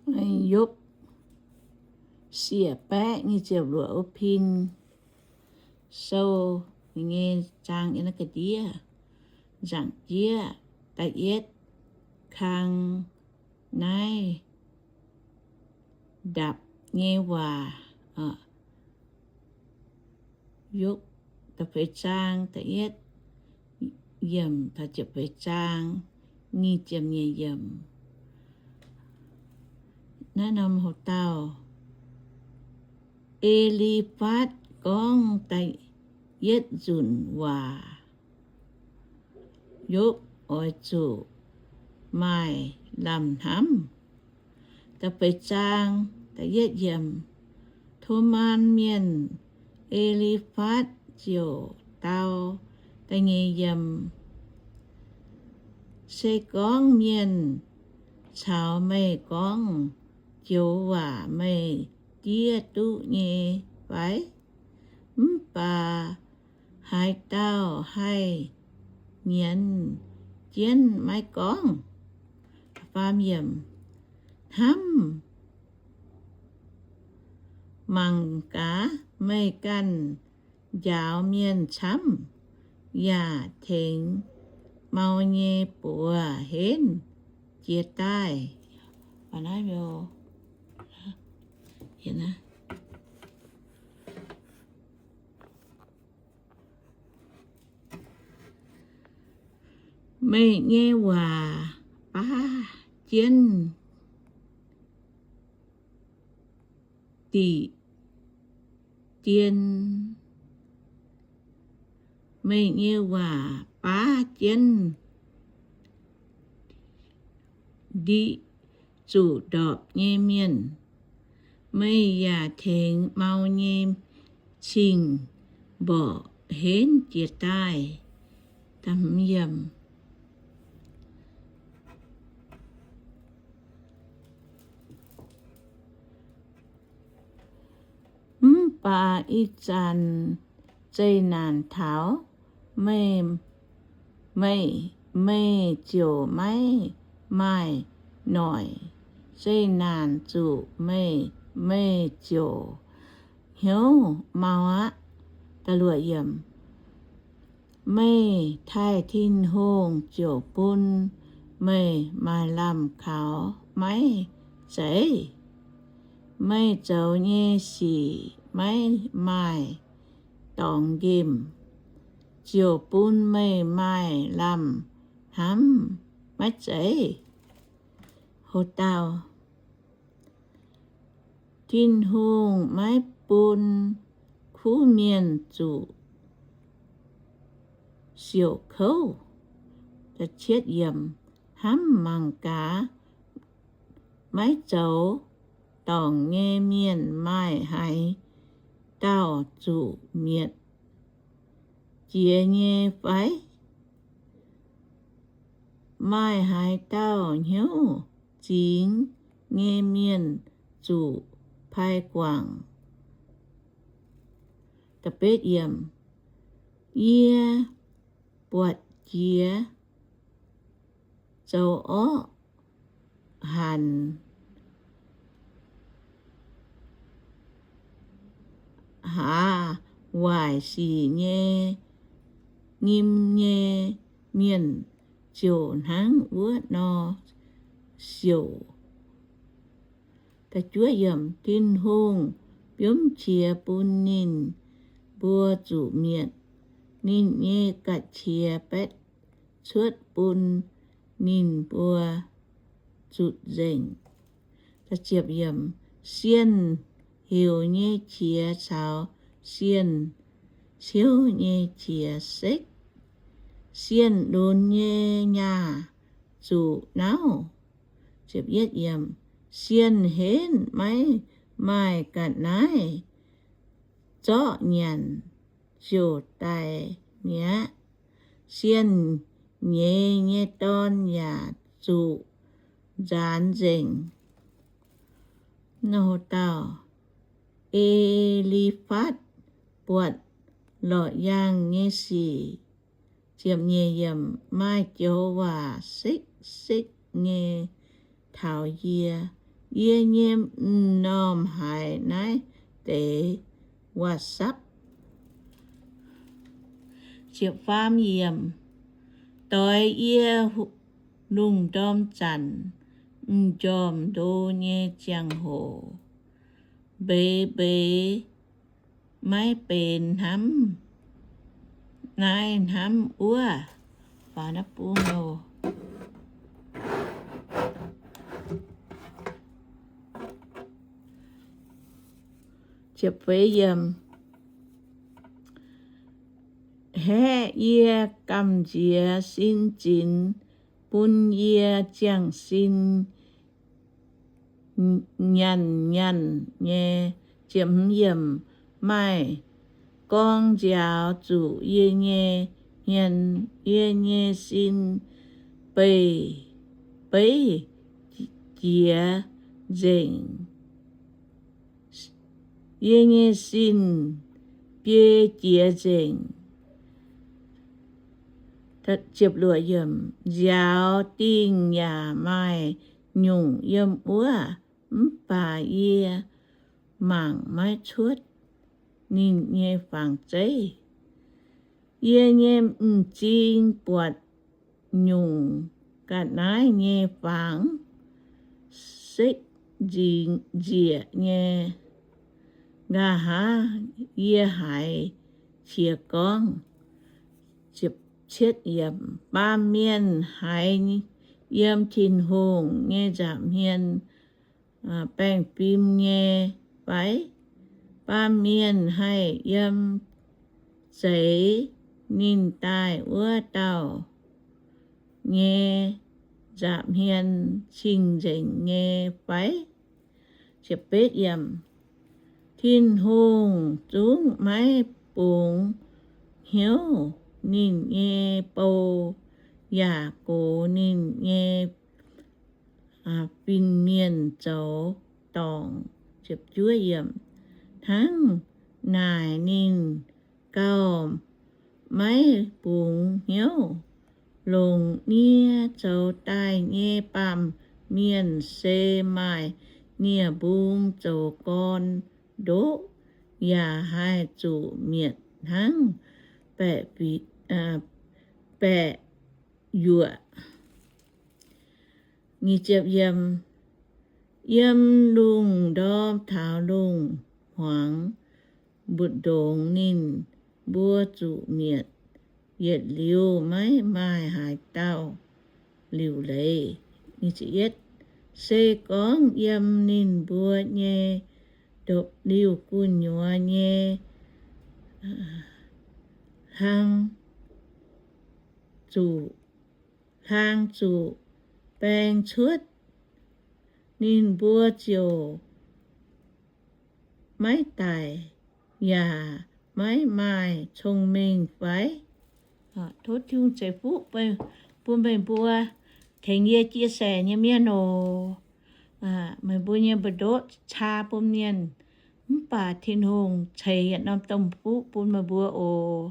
Yopv siec baeqv nyic ziepc luoqc wuov pin sou nyei zaang yiem naaiv ga'ndiev nzaangc jieqv da'yietv kang naaiv ndapc nyei waac. Yopv da'feix zaang da'yietv yiemc taux ziepc feix zaang nyic ziepc nyeic yiemc. Naaiv norm hoc-dauh, E^li^fatv gorngv da'yietv nzunc waac, Yopv oix zuqc maaih lamh hnamv. Da'feix zaang da'yietv yiemc, Tomaan Mienh, E^li^fatv, ziouc dau, da'nyeic yiemc, Se gorngv mienh caux meih gorngv joux waac, meih diev duqv nyei fai? Mv baac haaix dauh haih nyienz jienv maiv gorngv? Hnamv mangc gaax, meih ganh njaaux mienh camv, yaac tengx mau nyei buoz henv jiez daaih. Meih nyei waac baav jienv diqc dien. Meih nyei waac baav jienv ndiqv zuqc ndorpc nyei mienh. Meih yaac tengx mau nyei cing-mborqc henv jiez daaih. Mv baac ih zanc zeqc naanc taux meih, meih, meih ziouc maiv maaih noic. Zeqc naanc zuqc meih, meih ziouc hnyouv mau aqv. Meih taaih Tin-Hungh ziouc bun meih maaih lamh kaux maiv zeiz? Meih zoux nyei sic maiv maaih dorngx nqemh ziouc bun meih maaih lamh hnamv maiv zeiz? Ho dauh Tin-Hungh maiv bun kuv mienh zuqc siouc kouv. Hnamv mangc gaax, maiv zoux dorngc nyei mienh maaih haaix dauh zuqc mietc jiex nyei fai? Maaih haaix dauh hnyouv zingx nyei mienh zuqc pai guangc? Yie buatc jiex zoux orqv hanc hlaax waaic sic nyei nyim nyei mienh ziouc hnangv wuov nor siouc. Tin-Hungh biomv qiex bun ninh mbuo zuqc mietc, ninh nyei ga'qiex baetv cuotv bun ninh mbuo zutc nzengc. Sienh heuc nyei qiex caux sienh ciouv nyei qiex sekv. Sienh lunx nyei nyaah zuqc nauv. Sienh henv maiv maaih ga'naaiv, zorqv nyanc ziouc daic mi'aqv. Sienh nyeiz nyei dorn yaac zuqc nzaanx nzengc. E^li^fatv buatc lorqc yaangh nyei sic. Maaih joux waac sekv-sekv nyei taux yie. Yie nyei m'normh haiz naaiv deix waac-sapv. Doix yie lungh ndorm zanc, m'njormh ndo nyei ziangh hoc, mbeix mbeix maiv benx hnamv naaiv hnamv wuov. Haeqv yie gamh nziex sin zinx, bun yie ziangh sin nyanc nyanc nyei. Maaih gorng nziaaux zuqc yie nyei hmien, yie nyei sin beiv, beiv jiex nzengc. Yie nyei sin biei jiex nzengc. Nziaaux dingh yaac maaih nyungc yiem wuov, mv baac yie mangc maiv cuotv ninh nyei fangx zeiv. Yie nyei m'zing buatc nyungc ga'naaiv nyei fangx, sekv nzieqc nyei. Nqa'haav yie haiz qiex gorngv, baamh mienh haiz yiem Tin-Hungh nyei nza'hmien baengh fim nyei fai? Baamh mienh haih yiem zeix ninh daaih wuov dauh nyei nza'hmien cing-nzengc nyei fai? Tin-Hungh zungv maiv bungx hnyouv ninh nyei bou, yaac gox ninh nyei fin-mienh zoux dorngc. Hnangv naaic ninh gauh maiv bungx hnyouv. Longc nie zoux daaih nyei baamh mienh se maaih nie-mbung zoux gorn ndoqv, yaac haih zuqc mietc hnangv baeqc yuoqc. Yiem lungh ndorm taux lungh hmuangx mbu'ndongx ninh mbuo zuqc mietc, yietc liuz maiv maaih haaix dauh liuc leiz. Se gorngv yiem ninh mbuo nyei ndopv-liuh gu'nyuoz nyei hlang zuqc, hlang zuqc baeng cuotv, ninh mbuo ziouc maiv daic yaac maiv maaih cong-mengh fai? Tov Tin-Hungh ceix fuqv bun meih mbuo, tengx yie chia sẻ nyei mienh oc. Meih mbuo nyei mbu'ndoqv caa bun mienh, mv baac Tin-Hungh ceix yietc norm domh fuqv bun meih mbuo oc.